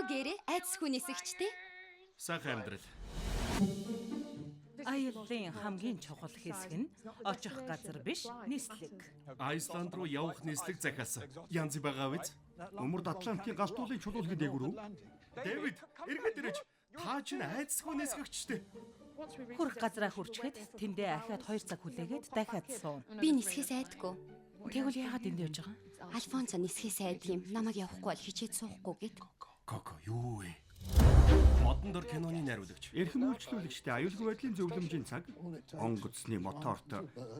Гэрээ айдасгүй нисэгчтэй. Сайхан амьдрал. Аяллын хамгийн чухал хэсэг нь очих газар биш, нислэг. Айсланд руу явах нислэг захиалсан. Янз байгаа биз? Өмөрд Атлантын галтуулын чулуулгын дээгүүр үү? Дэвид, эргээд ирэж. Та чинь айдасгүй нисгэгчтэй. Хүрх газраа хүрчихэд тэндээ ахиад 2 цаг хүлээгээд дахиад суuna. Би нисхээс айдаггүй. Тэгвэл яагаад энд явж байгаа юм? Альфонсо нисхээс айдаг юм. Намайг явахгүй бол хичээд суухгүй гэд. Коко, юу вэ? Модон дор киноны найруулагч. Эрхэм үйлчлүүлэгчтэй аюулгүй байдлын зөвлөмжийн цаг онгоцны моторт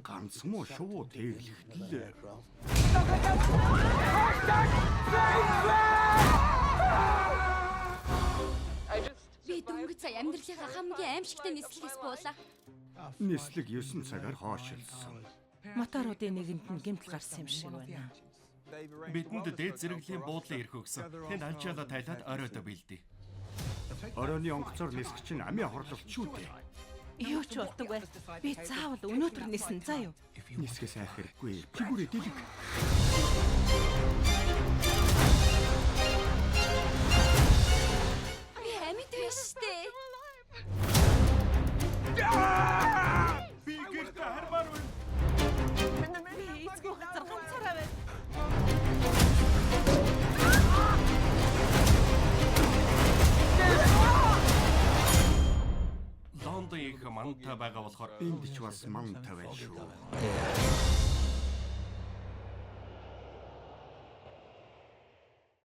ганц муу шувуу тээглэхтэл Би дөнгөж сая амьдралынхаа хамгийн аимшигтай нислэгээс буулаа. Нислэг 9 цагаар хоошилсон. Моторуудын нэгэнд нь гэмтэл гарсан юм шиг байна. Бидэнд дээд зэрэглэлийн буудлын эрх өгсөн. Тэнд альчаалаа тайлаад оройдоо бэлдээ. Оройны онгоцоор нисгэж чинь амийн хорлолт шүү дээ. Юу ч болдог бай. Би заавал өнөөдөр нисэн заа юу? Нисгээс айх хэрэггүй. Чигүүрээ дэлэг. Би амьд биш штэ. Би гэртээ хармаар байна. Би эцгүй газар ганцаараа байна. Лондон их мантай байгаа болохоор Энд ч бас мантай байна шүү.